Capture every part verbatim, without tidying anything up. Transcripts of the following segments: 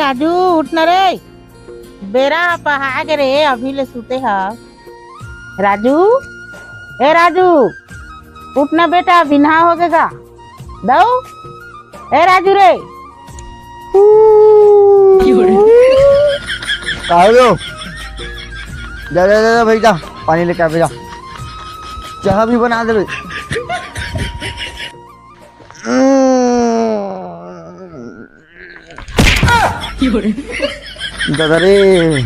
राजू, उठ न रे, बेरा पहा गे रे, अभी ले सुते ह। राजू, ए राजू, उठ न बेटा, बिन्हा हो गे गा। दऊ, ए राजू रे। का हो गयो? जा, जा, जा, जा भाई, जा, पानी लेके आ, जा। चाह भी बना दे भाई। दादा रे,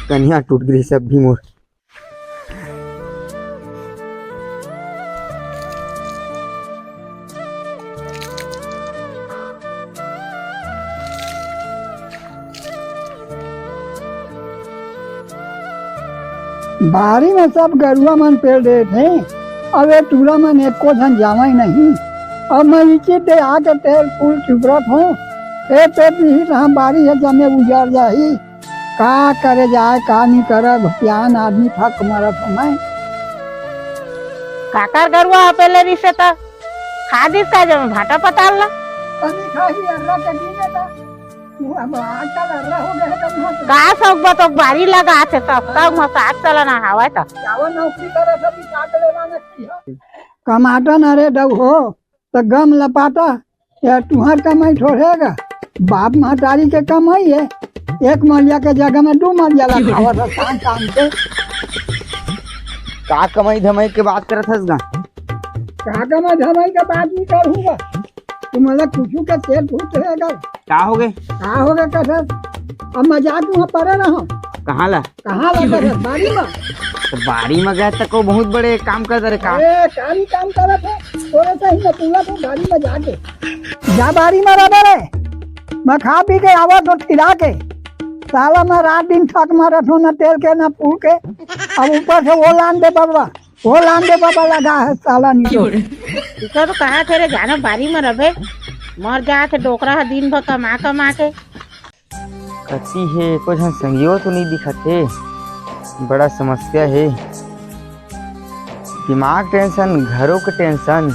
कनिहा टूट गई सब भी मोर। बारी में सब गरुआ मन पेल देत हे, अब ए टूरा मन एको झन जावय नहीं। अब मैं इचित दे आके तेल फूल चुबरत हों। ए पेट दिही त हम बारी हे जमे उजर जाही। का करे जाए, का नी करे, भुतियान आदमी थक मरत हों मैं। काकर गरुआ ह पेले रिसे त खा दिस का जमे भाटा पताल ला। तनी खाही अर्रा के दीने ता। तू अब आजकल अर्रा हो गए हे, तब ना का सौक बतोक बारी लगात हे, सस्ता में साग चलना हवय त। चावल नौकरी करे थे, भी काट लेना न किया। कमाता ना रे दऊ हो, त गम लपाता। यार, तुहार कमाई थोड़े हे गा, बाप महतारी के कमाई हे। एक मलिया के जगह में दू मलिया ला खावत हस, काम काम के। का कमाई धमाई के बात करत हस गा? का कमाई धमाई के बात नहीं करूँगा। तुम्हारा कुछ के तेल फूट हे गा। का हो गए? का हो गए कसर? अब मजाक में पड़े ना हो। कहाँ ला? कहाँ ला कसर? बारी में। तो बारी में गए तो को बहुत बड़े काम कर दे रे का? अरे, काम ही काम करत हे। तोरे से ही मैं पूरा तो बारी में जाके। जा बारी में रह रे। मैं खा पी के आवा तो खिला के। साला मैं रात दिन थक मारत हों, ना तेल के, ना फूल के। अब ऊपर से वो लान दे बाबा। वो लान दे बाबा लगा हे साला नहीं तो। इकर तो कहा थे रे, जानो बारी में रहे। मर जात हे डोकरा ह दिन भर कमा कमा के। कति हे, एको झन संगियो तो नहीं दिखत हे। बड़ा समस्या हे। दिमाग tension, घरों के tension,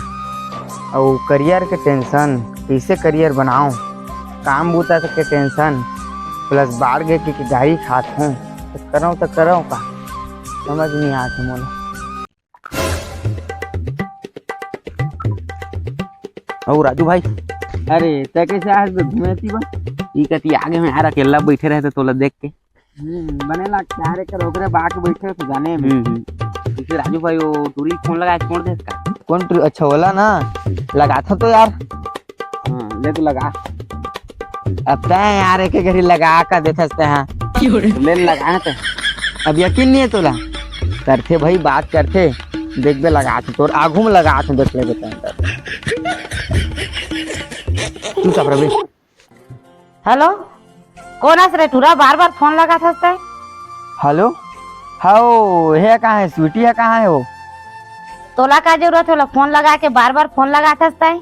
अउ career के tension, कइसे career बनाओ, काम बूता के tension, plus बाढ़ गे के, के गारी खात हों, त करंव त करंव का, समझ नहीं आत हे मोला। अउ राजू भाई। अरे, तैं कइसे आए हस बे घूमे ती बा? ई कति आगे में यार, अकेला बइठे रहे त तोला देख के। हम्म, बने लगथे यार, एकर ओकरे बात बइठे तो जाने में। हम्म, हम्म। इसे राजू भाई, वो टूरी फोन लगा के छोड़ दे इसका। कौन टूरी? अच्छा, ओला ना, लगाथों तो यार। हाँ, ले तो लगा। अब तैं यार एक घरी लगा का देथस तैं, हाँ। ले लगा ना तैं। अब यकीन नहीं हे तोला? करथे भाई, बात करथे। देख बे, लगाथों तोर आगू में लगाथों, देख ले बे तैं। चुपचाप रह बे। हेलो, कोन हस रे टूरा, बार बार फोन लगाथस तैं? हेलो, हव, हे कहाँ हे? स्वीटी हे, कहाँ हे वो? तोला का जरूरत हे ओला फोन लगा के, बार बार फोन लगाथस तैं?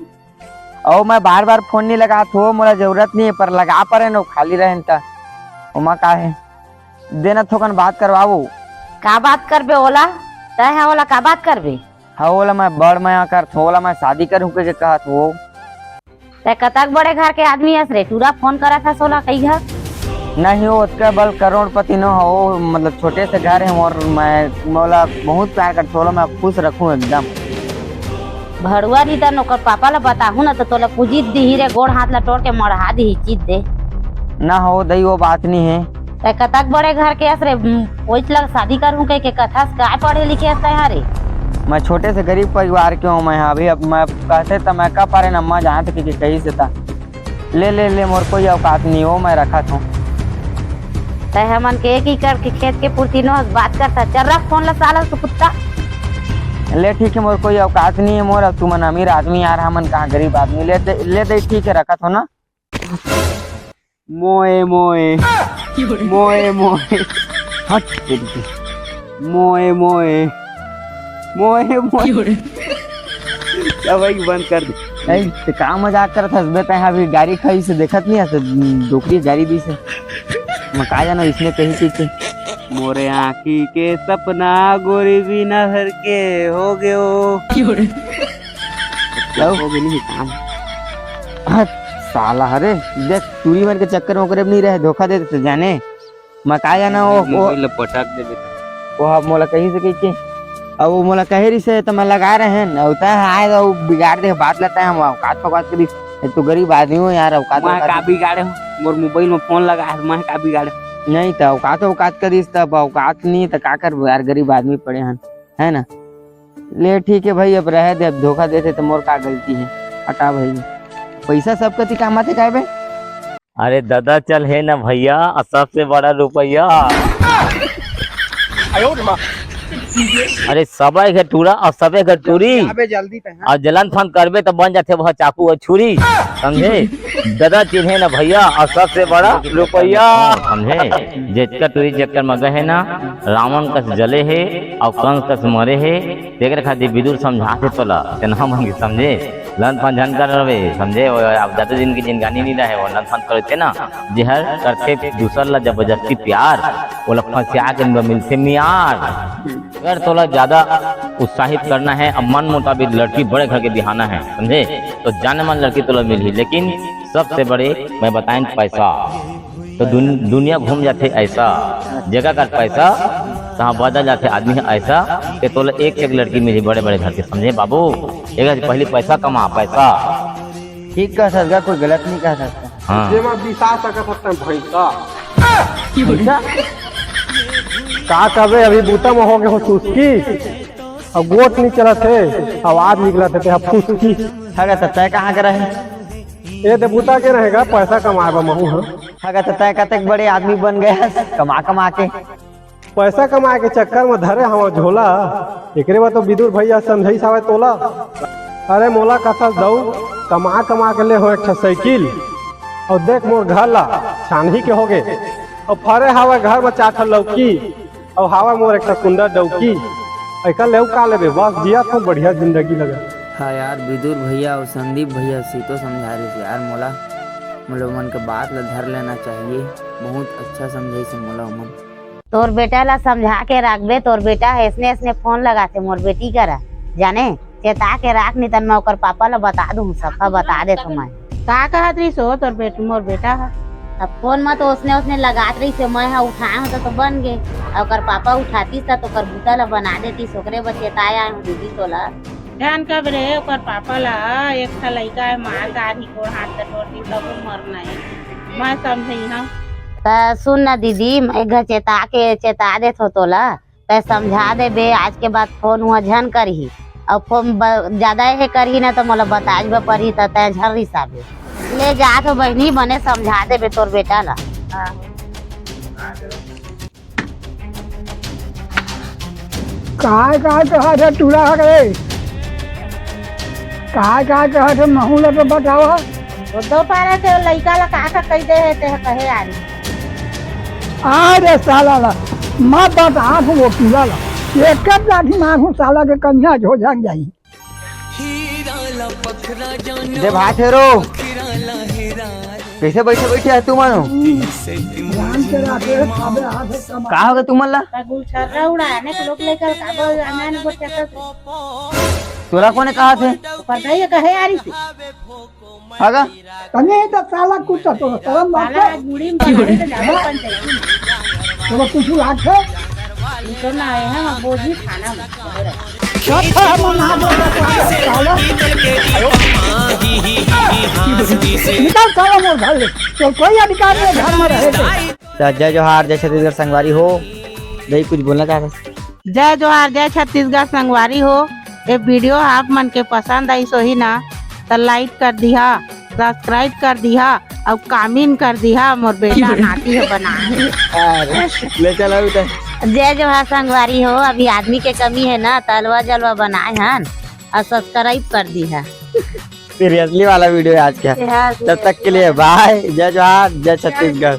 अउ मैं बार बार फोन नहीं लगात हों, मोला जरूरत नहीं हे, पर लगा परेंव ना, खाली रहेंव त। ओमा का हे? देना थोकन बात करवावो। का बात करबे ओला? तैं ह ओला का बात करबे? हाँ, ओला मैं बड़ मया करथों, ओला मैं शादी करूँ कहिके कहत हों। तैं कतक बड़े घर के आदमी हस रे, टूरा फोन करत हस ओला कई घर? नहीं, वो ओतका बल करोड़पति नो हो, मतलब छोटे से घर हे मोर, मैं मोला बहुत प्यार करथों, ओला मैं खुश रखूँ एकदम। भड़ुआ रही त ओकर पापा ला बताहूँ ना, तो तोला कुचित दिही रे, गोड़ हाथ ला तोड़ के मढ़ा दिही, चित दे। ना हो दई, वो बात नहीं हे। तैं कतक बड़े घर के हस रे, कोई लग शादी करूँ कहिके कथस, काय पढ़े लिखे हस तैं ह रे? मैं छोटे से गरीब परिवार के हों मैं ह। अभी अब मैं कहते त मैं का पारेंव, अम्मा जानत हे कि कहिसे त। ले, ले, ले, मोर कोई औकात नहीं हो, मैं रखत हों। तैं हमन के एक एकड़ के खेत के पूर्ति नो बात करत हस, चल रख फोन ला साला तू कुत्ता। ले ठीक हे, मोर कोई औकात नहीं हे मोर, अब तुमन अमीर आदमी यार, हमन कहाँ गरीब आदमी। ले दे, ले दे, ठीक हे, रखत हों ना। मोए मोए, मोए मोए, हट तेरी के। मोए मोए, मोए मोए। अब भाई बंद कर दे। ए, ते का मजाक करत हस बे? तैं अभी गारी खाइस, देखत नहीं हस, डोकरी गारी दिस हे। मैं का जाना इसने कही थी के। मोरे आँखी के सपना गोरी बिना हर के हो गयो। हो गए नहीं काम। हाँ, साला हरे, देख, टूरी मन के चक्कर में ओकरे भी नहीं रहे, धोखा दे देते जाने। मैं का जाना वो, वो मोबाइल ल पटक देबे त। वो अब मोला कही से कही के, अब वो मोला कहे रिसे त मैं लगा रहे हैं, अउ तय आए त वो बिगाड़ दे बात ल। तय हम औकात फौकात करी, एक तो गरीब आदमी हो यार, औकात मैं औकात का बिगाड़े हूँ? मोर मोबाइल में फोन लगा है, मैं का बिगाड़े हूँ? नहीं त औकात औकात करिस, तब औकात नहीं त का करबो यार, गरीब आदमी पड़े हन, है ना? ले ठीक है भाई, अब रहे दे, अब धोखा देते तो मोर का गलती है, हटा भाई। पैसा सब कति काम आथे काय बे? अरे दादा चल हे ना भैया, और सबसे बड़ा रुपया। अरे सबे घर टूरा और सबे घर टूरी। अबे जल्दी पे, हाँ। और जलन फन करबे तो बन जाथे वह चाकू और छुरी, समझे? दादा चिन्हे ना भैया, और सबसे बड़ा रुपया। समझे? जेतका टूरी चक्कर में गए है ना, रावण कस जले है और कंस कस मरे है। तेकर खातिर विदुर समझाथे तोला, तेन हमन के समझे, लन फन झन कर रवे, समझे? ओ, अब जादा दिन के जिनगानी नहीं रहे, वो लन फन करते ना, जेहर करथे दूसर ला जबरदस्ती प्यार, ओला फंसिया के मिलथे मियार। अगर तोला ज्यादा उत्साहित करना है, अब मन मुताबिक लड़की बड़े घर के बिहाना है, समझे? तो जाने मन लड़की तोला मिलही, लेकिन सबसे बड़े मैं बताएं पैसा। तो दुन-, दुनिया घूम जाथे ऐसा, जगह कर पैसा, तहाँ बदल जाथे आदमी है ऐसा, कि तोला एक से एक लड़की मिली बड़े बड़े घर के, समझे बाबू? एक पहली पैसा कमा, पैसा। ठीक कहा सरगा, कोई गलत नहीं कहा सकता। हाँ। जेमा बिसा सकत हस तैं भैंसा। भैंसा? का कहबे, अभी बूता में हो गए हो सुस्की, अब गोट नहीं चलत है, आवाज निकलत है, तेहा फुसकी। हगा, त तय कहाँ के रहे? ए दे बूता के रहेगा, पैसा कमाए बा महू ह। हगा, त तय कतेक बड़े आदमी बन गए हस, कमा कमा के। पैसा कमाए के चक्कर में धरे हवा झोला, एकरे बर तो विदुर भैया समझाइस हवय तोला। अरे मोला कथस दऊ, कमा कमा के ले हो एक ठा साइकिल, और देख मोर घर ला छानही के होगे, और फरे हवय घर में चार ठा लौकी, अउ हावय मोर एक ठा सुंदर डौकी, एकर ले अउ का लेबे? बस जियत हूँ, बढ़िया जिंदगी लगा। हाँ यार, विदुर भैया अउ संदीप भैया सीतो समझा रहिस यार मोला, मतलब मन के बात ला धर लेना चाहिए। बहुत अच्छा समझाइस मोला ओमन। तोर बेटा ला समझा के राखबे, तोर बेटा ह अइसने अइसने फोन लगाथे मोर बेटी करा, जाने? चेता के राख, नहीं तन मैं ओकर पापा ला बता दूँ, सफा बता देथों मैं। का कहत रहिस हो तोर बेट-, मोर बेटा ह? अब फोन म तो ओसने ओसने लगात रहिस हे, मैं ह उठाए हों त तो बन गे, अउ ओकर पापा उठातिस त ओकर बूता ला बना देतिस, ओकरे बर चेताए आए हों दीदी तोला। ध्यान कब रे, ओकर पापा ला एक ठा लइका हे, मार डारही, गोड़ हाथ कटोर दी, तब वो मरना हे, मैं समझई हूँ। त सुन ना दीदी, मैं एक घर चेता के, चेता देथों तोला। तैं समझा देबे, आज के बाद फोन उहाँ झन करही, अउ फोन ब-, ज्यादा हे करही ना, त मोला बताए बर परही, त तैं झन रिसाबे। ले जात हो बहिनी, बने समझा देबे तोर बेटा ला। काय, काय कहत हे टूरा ह रे? काय, काय कहत हे, महू ला तो बतावा। वो दो पारा के लइका ला का, का कहि दे हे, ते ह कहे आरी। अरे साला ला, मैं बतात हूँ वो टूरा ला, एक लाठी मारहूँ साला के कन्या झोझक जाही। दे भात हे रो। कैसे बैठे बैठे है तू मानो? राम के राखे खाबे हाथ है कमा। का हो गया तुमन ला? का गुलछर्रा उड़ाने के लोग लेकर का बोल अनान बोल के कर। तोला कोने कहा थे? पर गई कहे आ रही थी। हगा? तने तो साला कुछ तो शर्म बात साला है। आज मुड़ी में पकड़े तो जाबो पंचायती में। तो कुछ लाग है? इनको ना आए हैं, हम बोझी खाना में। क्या था हम ना बोला साला? निकल साला मोर घर ले। तो कोई अधिकार नहीं घर में रहे के। तो जय जोहार, जय छत्तीसगढ़ संगवारी हो। दही कुछ बोलना चाहता? जय जोहार, जय छत्तीसगढ़ संगवारी हो। ये वीडियो आप मन के पसंद आइस होही ना, त like कर दिहा, subscribe कर दिहा अउ comment कर दिहा, मोर बेटा नाती ह बनाए। अरे, ले चल अभी तो। जय जोहार संगवारी हो, अभी आदमी के कमी है ना, त अलवा जलवा बनाए हन अउ subscribe कर दिहा। Seriously वाला वीडियो है आज का। Seriously। तब तक के लिए bye, जय जोहार, जय छत्तीसगढ़।